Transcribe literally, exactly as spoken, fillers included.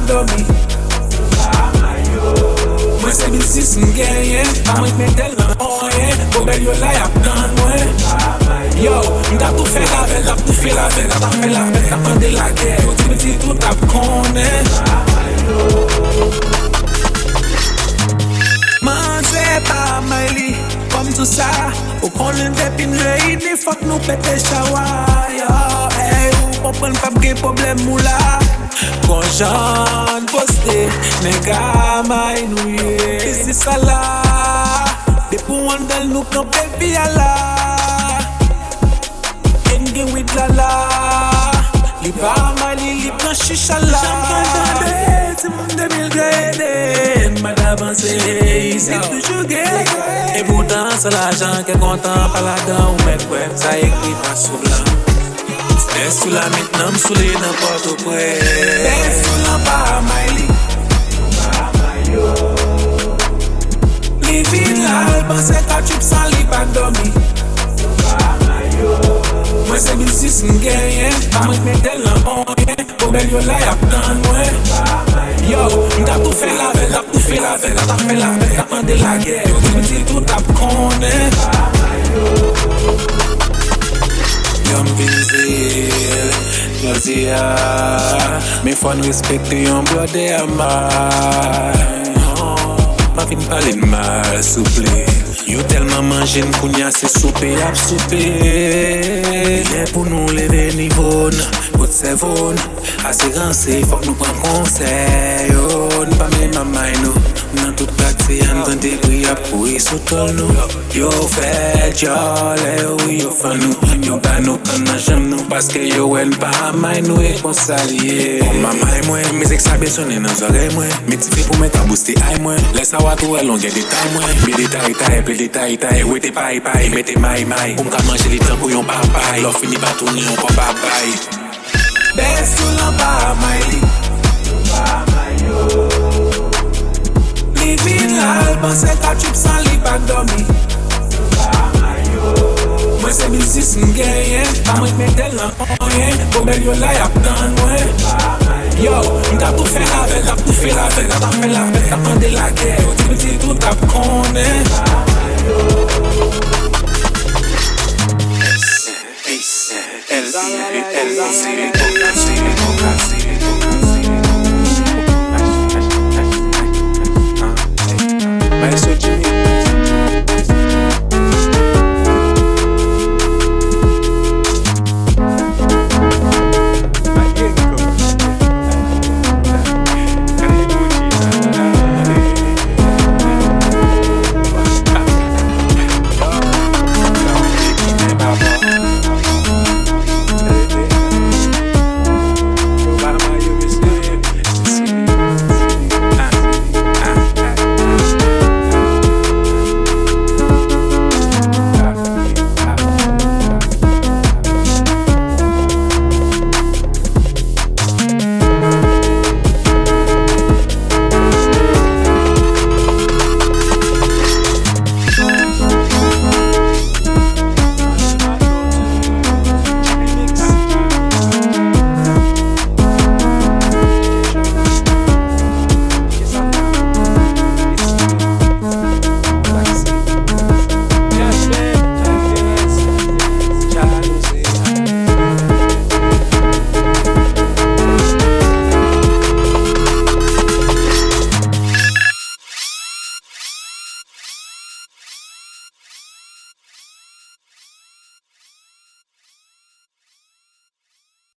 dòmi. Mwen se biznis m genyen, pa mwen k mete l nan anyen. Gwo bèl yo la y ap tann mwen. Yo, m t ap tou fè l avè l, t ap tou fè l avè l, t ap fè l avè l, t ap mande lagè. Yo di piti tout ap konnen. Manzè pa may li, kòm tou sa. Ou konnen depi n reyini fòk nou pete chawa. Yo, ey, ou konprann p ap gen pwoblèm ou la. Gon jan n poste, nèg a may nou ye. Biznis sa la, depi w anndan l nou kanpe vi a la. N gen wid la la, li pa may li, li pran chicha la. Janm konn tande, timoun de mil grene, n pa t avanse, isit toujou gen. E poutan, san lajan, kè kontan, pa ladan, ou mèt kwè, sa ekri pa sou blan. Bèsou la mentnan, m sou li nan Pòtoprens. Bèsou lan pa may li. Li vin la, l panse ka trip san li pa dòmi. Mwen se biznis m genyen, pa mwen k mete l nan anyen. Gwo bèl yo la y ap tann mwen. Yo, m t ap tou fè l avè l, t ap tou fè l avè l, t ap fè l avè l, t ap mande lagè. Yo di m di tout ap konnen. Yo, m vin di l, jodi a, men fò n respekte yon blòdè a may. Non, pa vin pale n mal, souple. Yo tèlman manje n, kounye a se soupe y ap soupe. Lè pou nou leve nivo n, kot sèvo n ase ranse, fòk nou pran konsèy yo. N pa menm a may nou. Nan tout katye a n tande bri ap kouri sou tòl nou. Yo fè djòl, lè yo ri yo fann nou. Yo ba nou kann nan janm nou, paske yo wè n pa a may nou, e konsa l ye. Bon, m a may mwen, mizik sa bezwen nan zòrèy mwen. Met dife pou mwen ka bouste ay mwen. Lè sa w a tou wè longè detay mwen. Byen detay tay, pil detay tay, wete pay pay, mete may may. Pou m ka manje li tankou yon papay. Lè w fini pa tounen yon kò babay. Bèsou lan pa may li. Li vin la, l panse ka trip san li pa dòmi. Mwen se biznis m genyen, pa mwen k mete l nan anyen. Gwo bèl yo la y ap tann mwen. Yo, m t ap tou fè l avè l, t ap tou fè l avè l, t ap fè l avè l, t ap mande lagè. Yo di piti tout ap konnen. Maestro Jimmy.